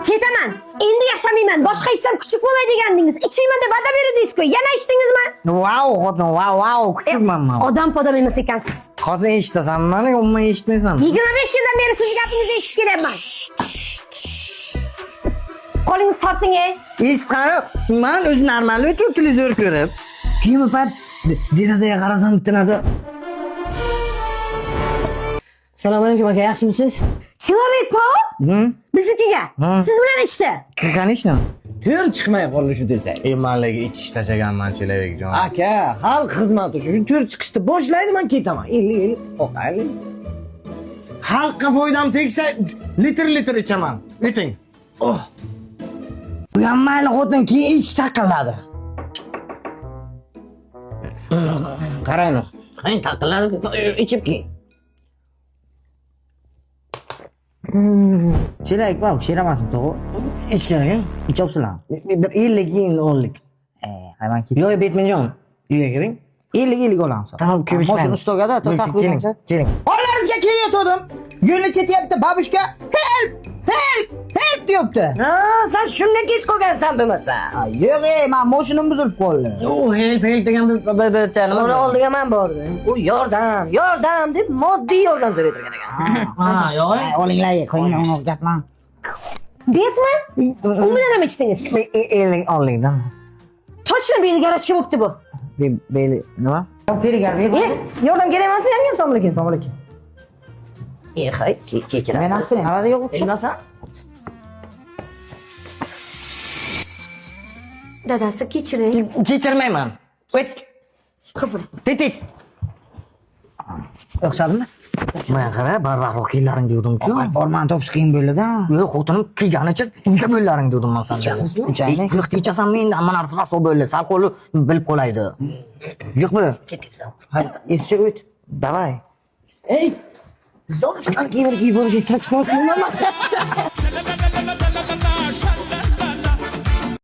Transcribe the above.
Ketaman. Endi yashamayman. Boshqa ichsam kuchuk bo'lay degandingiz. Ichmayman deb va'da berdingiz-ku. Yana ichdingizmi? Vau, xotin, vau, vau, kuchukman man. Odam podam emas ekansiz. Xotin eshitasan mani, umuman eshitmaysan. 25 yildan beri sizni gapingizni eshitib kelyapman. Qo'lingizni torting, ey. Eshitqani, man o'zi normal o'tirib televizor ko'rib. Keyin bir payt derazaga qarasam bitta narsa. Assalomu alaykum aka, yaxshimisiz? Человек паук Hı? biznikiga. Hı. Siz bilan ichdi. Конечно. To'rt chiqmay qoldi shu desangiz. Emanlarga ichish tashlaganman Chelabekjon. Aka, xalq xizmati uchun shu to'rt chiqishni boshlaydi, man ketaman. 50 50 oqaylik. Xalqqa foydam tegsa litr-litr ichaman. O'ting. Oh. Bu ham mayli xotin, keyin eshik taqilladi. Qarang. Qarang, taqilladi, ichib keyin. Chelak bor, sheramasmi to'g'ri? Ichgan ekan. Ichyapsizlar. Bir 50 keyin oldik. Hayvon ketdi. Yo'q, Betmenjon, uyga kiring. 50 50 olamiz. Tamam, ko'p ichmaymiz. Mashina ustogada to'xtab Keling, qo'ygancha. keling. Onlaringizga kelayotgandim. Yo'lni chetiyapti babushka. Help! Help! Help deyapti. Ha, sen shunga kech qolgansan bo'lmasa. Yo'q, ey, men mashinam buzilib qoldi. U help help degan bir nima? Uni oldiga men bordim. U yordam, yordam deb moddiy yordam so'ray turgan ekan. Ha, yo'q. Olinglar, qo'yinglar, uni gapman. Betmi? U bilan ham ichdingiz. 50 oldik-da. Точно beli garajga bo'pti bu. Beli nima? Perigar ber. E, yordam kerak emasmi yanga assalomu alaykum. Assalomu alaykum. E, hay, kechirasiz. Men asling, xabari yo'q. Bilmasan. Dadasi kechiring. Kechirmayman. O't. Tez. O'xshadimi? Men qara, barvaqtroq kellaring degandim-ku. Bormani topish qiyin bo'ldi-da. Yo'q, xotinim kelganicha uyga bo'llaring dedim man senga. Ichamizmi? Yo'q, ichasanmi endi hamma narsa raso bo'ldi. Sal qo'li bilib qolaydi. Yo'qmi? Ketibsan. Hay, esga o't. Davay. Ey, Zo'r chiqqan kiyimini kiyib borish esdan chiqmasin.